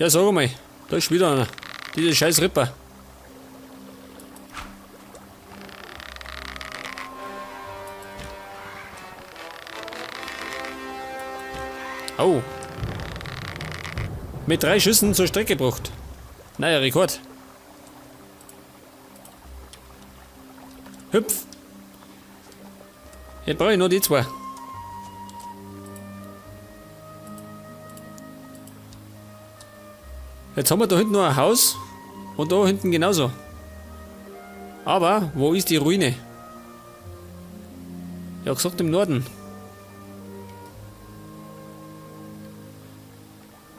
Ja, sag einmal. Da ist wieder einer. Diese scheiß Ripper. Au. Mit 3 Schüssen zur Strecke gebracht. Neuer Rekord. Hüpf. Jetzt brauche ich nur die 2. Jetzt haben wir da hinten noch ein Haus. Und da hinten genauso. Aber, wo ist die Ruine? Ich hab gesagt im Norden.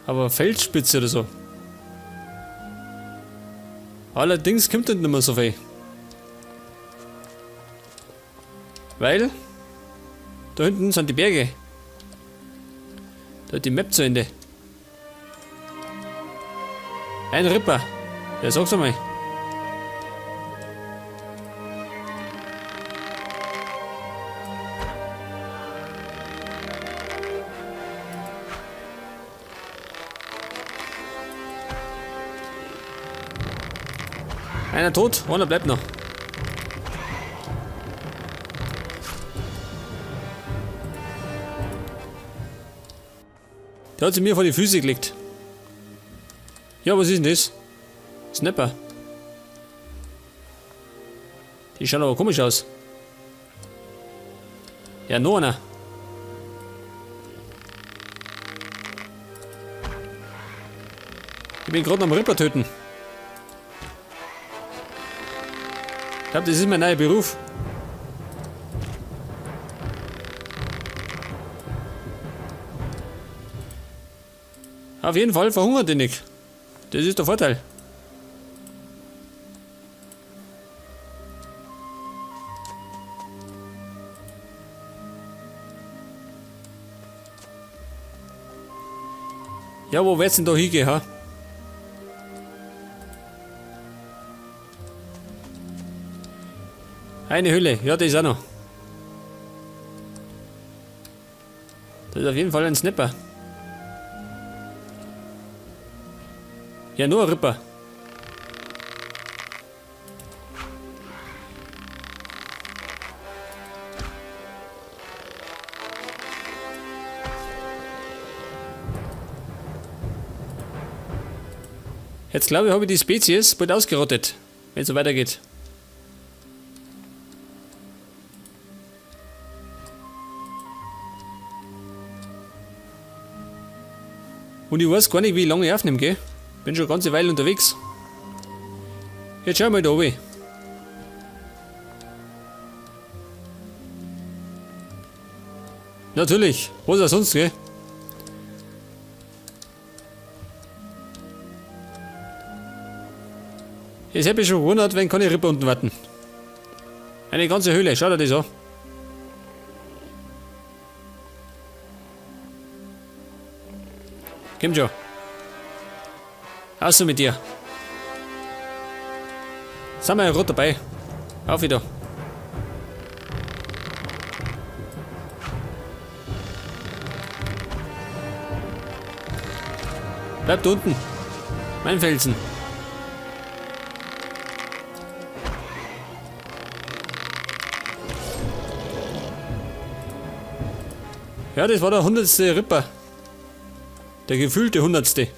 Aber Felsspitze oder so. Allerdings kommt nicht mehr so viel. Weil da hinten sind die Berge. Da ist die Map zu Ende. Ein Ripper. Ja, sag's einmal. Einer tot, einer bleibt noch. Der hat sie mir vor die Füße gelegt. Ja, was ist denn das? Snapper. Die schauen aber komisch aus. Ja, noch einer. Ich bin gerade am Ripper töten. Ich glaub, das ist mein neuer Beruf. Auf jeden Fall verhungert die nicht. Das ist der Vorteil. Ja, wo wird's denn da hingehen, ha? Eine Hülle, ja, die ist auch noch. Das ist auf jeden Fall ein Snapper. Ja, nur ein Ripper. Jetzt glaube ich, habe ich die Spezies bald ausgerottet, wenn es so weitergeht. Und ich weiß gar nicht, wie lange ich aufnehme, gell? Bin schon eine ganze Weile unterwegs. Jetzt schau mal da oben. Natürlich, was auch sonst, gell? Es hätte mich schon gewundert, wenn keine Rippe unten warten. Eine ganze Höhle, schau dir das an. Komm schon. Außer mit dir. Sind wir ja gerade dabei. Auf wieder. Bleib da unten. Mein Felsen. Ja, das war der 100. Ripper. Der gefühlte 100.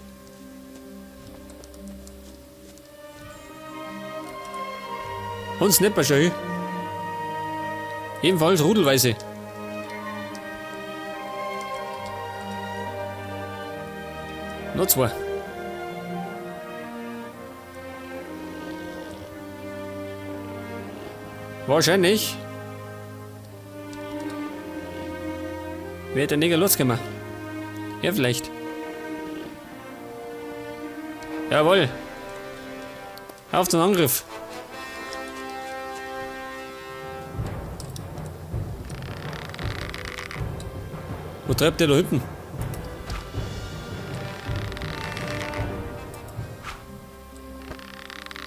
Und Snapper schon hin. Jedenfalls rudelweise. Noch zwei. Wahrscheinlich wird der Neger losgekommen. Ja, vielleicht. Jawohl. Auf den Angriff. Wo treibt der da hinten?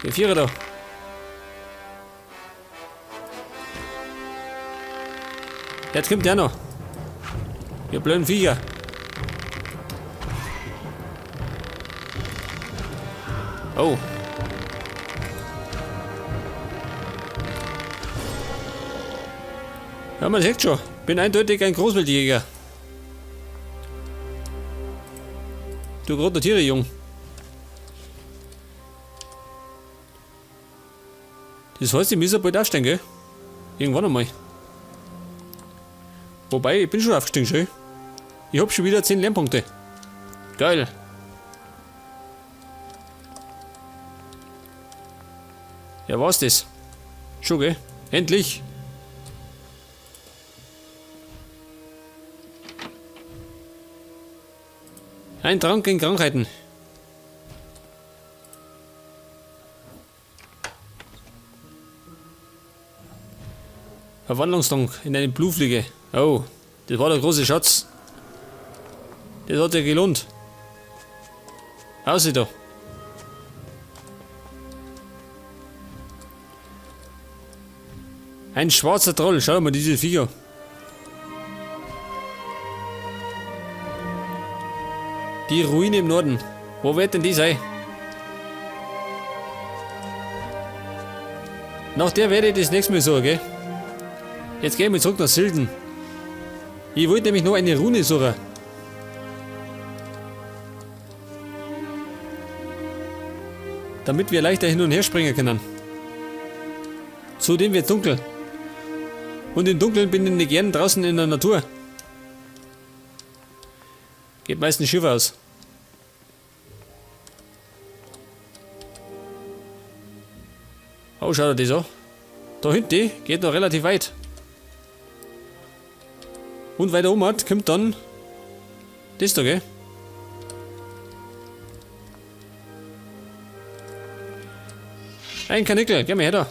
Der Vierer da. Jetzt kommt der noch. Ihr blöden Viecher. Oh. Ja, man sieht schon, bin eindeutig ein Großwildjäger. Du großer Tiere, Jung. Das heißt, ich muss ja bald aufsteigen, gell? Irgendwann einmal. Wobei, ich bin schon aufgestiegen, schön. Ich hab schon wieder 10 Lernpunkte. Geil. Ja, war's das? Schon, gell? Endlich! Ein Trank gegen Krankheiten. Verwandlungstrank in eine Blufliege. Oh, das war der große Schatz. Das hat ja gelohnt. Aussieh da. Ein schwarzer Troll. Schau mal diese Viecher. Die Ruine im Norden. Wo wird denn die sein? Nach der werde ich das nächste Mal suchen, gell? Jetzt gehen wir zurück nach Silden. Ich wollte nämlich noch eine Rune suchen. Damit wir leichter hin und her springen können. Zudem wird dunkel. Und im Dunkeln bin ich nicht gern draußen in der Natur. Geht meistens schief aus. Oh, schaut er das an. Da hinten geht noch relativ weit. Und weiter oben hat, kommt dann das da, gell? Ein Kanickel, geh mal her da.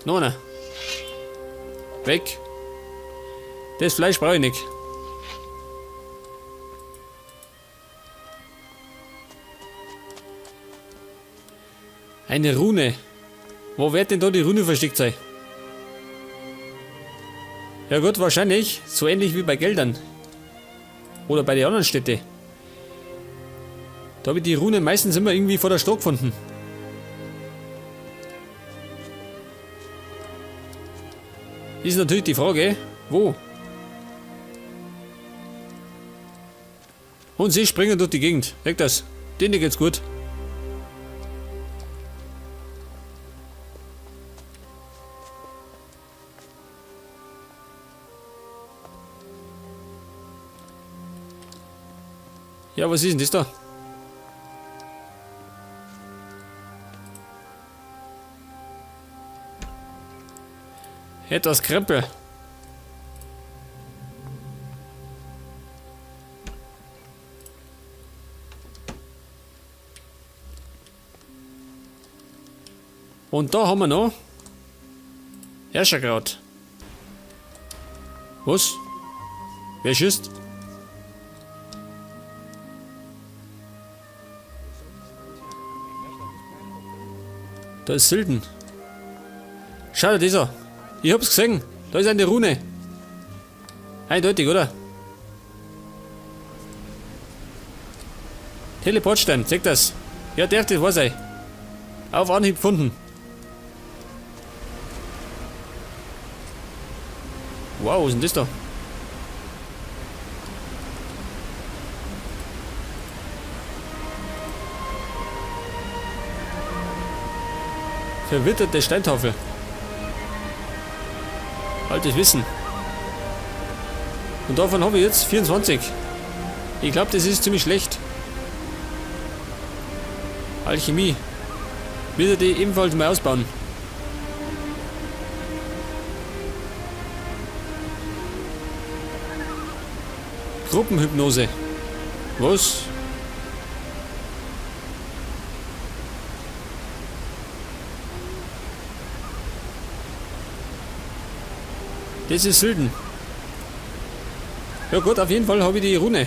Noch einer. Weg. Das Fleisch brauche ich nicht. Eine Rune. Wo wird denn da die Rune versteckt sein? Ja gut, wahrscheinlich so ähnlich wie bei Geldern. Oder bei den anderen Städten. Da habe ich die Rune meistens immer irgendwie vor der Stadt gefunden. Ist natürlich die Frage, wo? Und sie springen durch die Gegend. Merkt das? Denen geht's gut. Ja, was ist denn das da? Etwas Krempel. Und da haben wir noch Herrscherkraut. Was? Wer schießt? Da ist Silden. Schau dir das an. Ich hab's gesehen. Da ist eine Rune. Eindeutig, oder? Teleportstein, zeig das. Ja, darf das wahr sein. Auf Anhieb gefunden. Wow, was ist denn das da? Verwitterte Steintafel. Altes Wissen. Und davon habe ich jetzt 24. Ich glaub, das ist ziemlich schlecht. Alchemie. Will die ebenfalls mal ausbauen. Gruppenhypnose. Was? Das ist Silden. Ja gut, auf jeden Fall habe ich die Rune.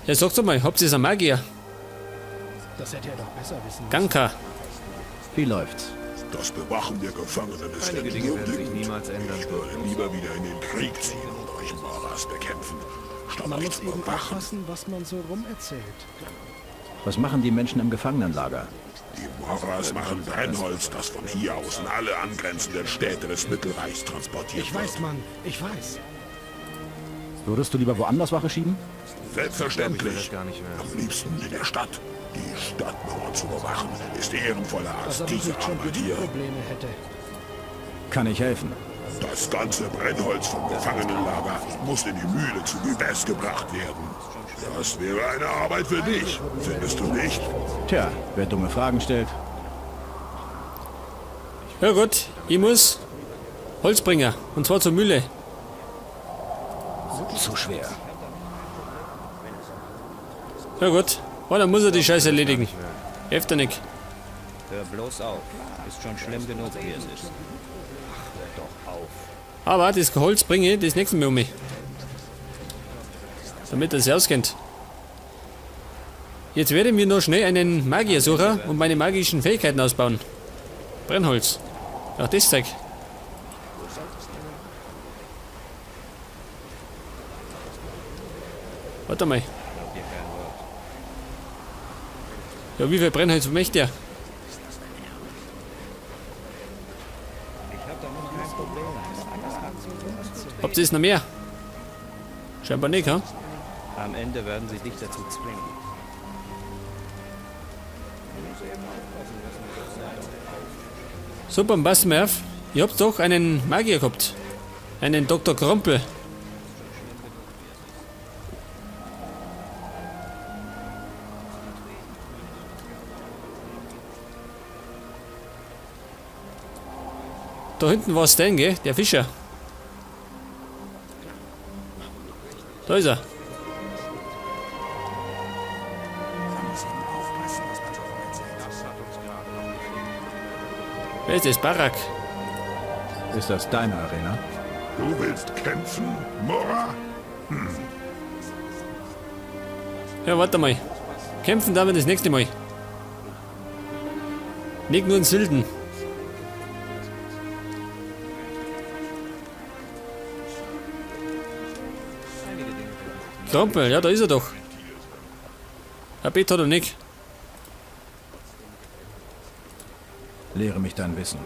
Ja, sag's doch mal, habt ihr einen Magier? Das hätte er doch besser wissen müssen. Ganka. Wie läuft's? Das Bewachen der Gefangenen ist Einige Dinge werden sich entwürdigend. niemals ändern. Ich würde lieber wieder in den Krieg ziehen und euch Moras bekämpfen, statt Man euch muss zu eben bewachen. aufpassen, was man so rumerzählt. Was machen die Menschen im Gefangenenlager? Die Moras machen Brennholz, das von hier aus in alle angrenzenden Städte des Mittelreichs transportiert Ich wird. weiß, Mann, ich weiß. Würdest du lieber woanders Wache schieben? Selbstverständlich. Ich glaub, ich will das gar nicht mehr. Am liebsten in der Stadt. Die Stadtmauer zu bewachen ist ehrenvoller als Als ob ich diese nicht schon Arbeit genug hier. Probleme hätte. Kann ich helfen? Das ganze Brennholz vom Gefangenenlager muss in die Mühle zu Güves gebracht werden. Das wäre eine Arbeit für dich, findest du nicht? Tja, wer dumme Fragen stellt. Ja gut, ich muss Holz bringen. Und zwar zur Mühle. Zu schwer. Ja gut. Oh, dann muss er die Scheiße erledigen. Hilft ja nicht. Hör bloß auf. Ist schon schlimm genug, wie es ist. Ach, hör doch auf. Aber das Holz bringe ich das nächste Mal um mich. Damit er sich auskennt. Jetzt werde ich mir noch schnell einen Magier suchen und meine magischen Fähigkeiten ausbauen. Brennholz. Ach, das Zeug. Warte mal. Glaub dir kein Wort. Ja, wie viel Brennholz möchte er? Ich hab damit kein Problem. Habt ihr das noch mehr? Scheinbar nicht, ha? Am Ende werden sie dich dazu zwingen. Super, pass mal auf. Ich hab doch einen Magier gehabt. Einen Dr. Krompel. Da hinten war Stan, gell? Der Fischer. Da ist er. Wer ist das? Barak. Ist das deine Arena? Du willst kämpfen, Mora? Ja, warte mal. Kämpfen da wir das nächste Mal. Nicht nur in Silden. Krampel, ja, da ist er doch. Ein Bett hat er nicht. Lehre mich dein Wissen.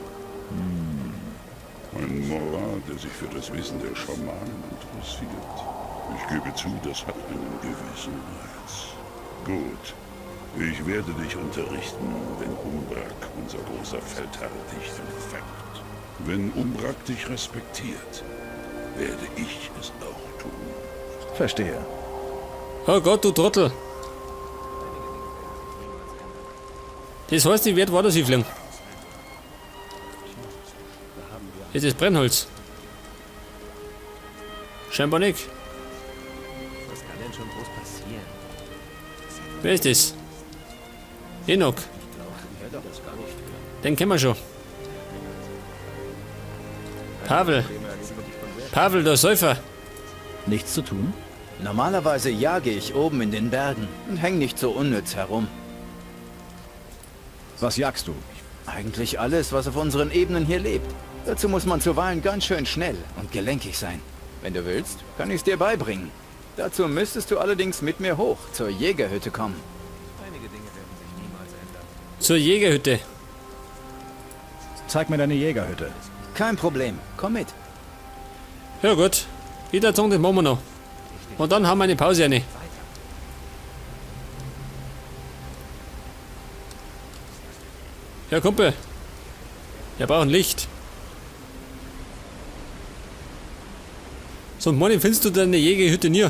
Ein Mora, der sich für das Wissen der Schamanen interessiert. Ich gebe zu, das hat einen gewissen Reiz. Gut. Ich werde dich unterrichten, wenn Umbrak, unser großer Feldherr, dich empfängt. Wenn Umbrak dich respektiert, werde ich es auch tun. Verstehe. Oh Gott, du Trottel. Das heißt, ich werde woanders hinfliegen. Das ist Brennholz. Scheinbar nicht. Was kann denn schon groß passieren? Wer ist das? Enoch. Den kennen wir schon. Pavel. Pavel, der Säufer. Nichts zu tun? Normalerweise jage ich oben in den Bergen und häng nicht so unnütz herum. Was jagst du? Eigentlich alles, was auf unseren Ebenen hier lebt. Dazu muss man zuweilen ganz schön schnell und gelenkig sein. Wenn du willst, kann ich's dir beibringen. Dazu müsstest du allerdings mit mir hoch zur Jägerhütte kommen. Einige Dinge werden sich niemals ändern. Zur Jägerhütte. Zeig mir deine Jägerhütte. Kein Problem, komm mit. Ja gut. Ich würde sagen, das machen wir noch. Und dann haben wir eine Pause eine. Ja, Kumpel. Wir brauchen Licht. So, und morgen findest du deine Jägerhütte nie.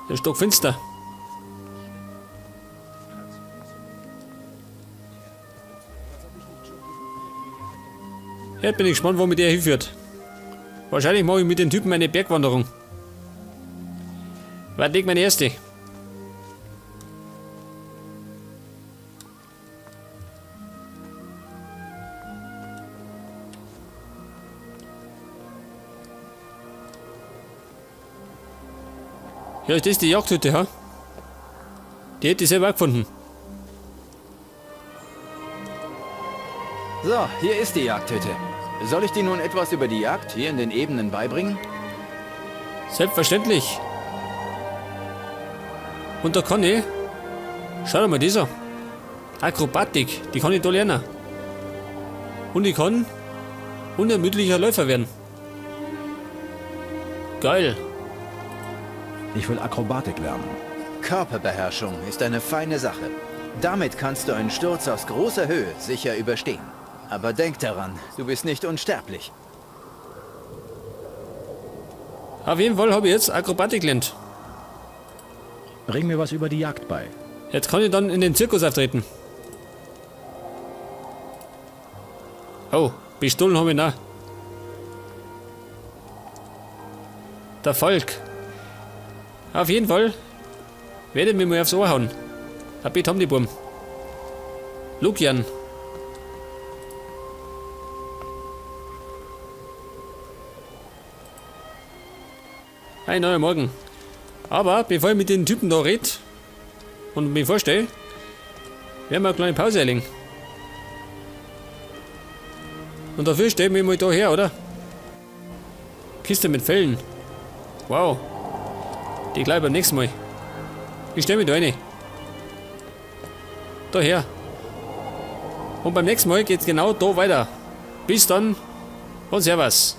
Der ist stockfinster. Jetzt bin ich gespannt, wo mit der hinführt. Wahrscheinlich mache ich mit den Typen eine Bergwanderung. War nicht meine erste. Ja, ist das die Jagdhütte, ha? Die hätte ich selber auch gefunden. So, hier ist die Jagdhütte. Soll ich dir nun etwas über die Jagd hier in den Ebenen beibringen? Selbstverständlich. Und da kann ich. Schau dir mal dieser. Akrobatik, die kann ich da lernen. Und ich kann unermüdlicher Läufer werden. Geil. Ich will Akrobatik lernen. Körperbeherrschung ist eine feine Sache. Damit kannst du einen Sturz aus großer Höhe sicher überstehen. Aber denk daran, du bist nicht unsterblich. Auf jeden Fall habe ich jetzt Akrobatik gelernt. Bring mir was über die Jagd bei. Jetzt kann ich dann in den Zirkus auftreten. Oh, Pistolen habe ich noch. Der Falk. Auf jeden Fall werde ich mir mal aufs Ohr hauen. Tapet haben die Burm. Lukian. Ein neuer Morgen. Aber bevor ich mit den Typen da red und mich vorstelle, werden wir eine kleine Pause einlegen. Und dafür stelle ich mich mal da her, oder? Kiste mit Fellen. Wow. Die gleich beim nächsten Mal. Ich stelle mich da rein. Daher. Und beim nächsten Mal geht's genau da weiter. Bis dann und Servus.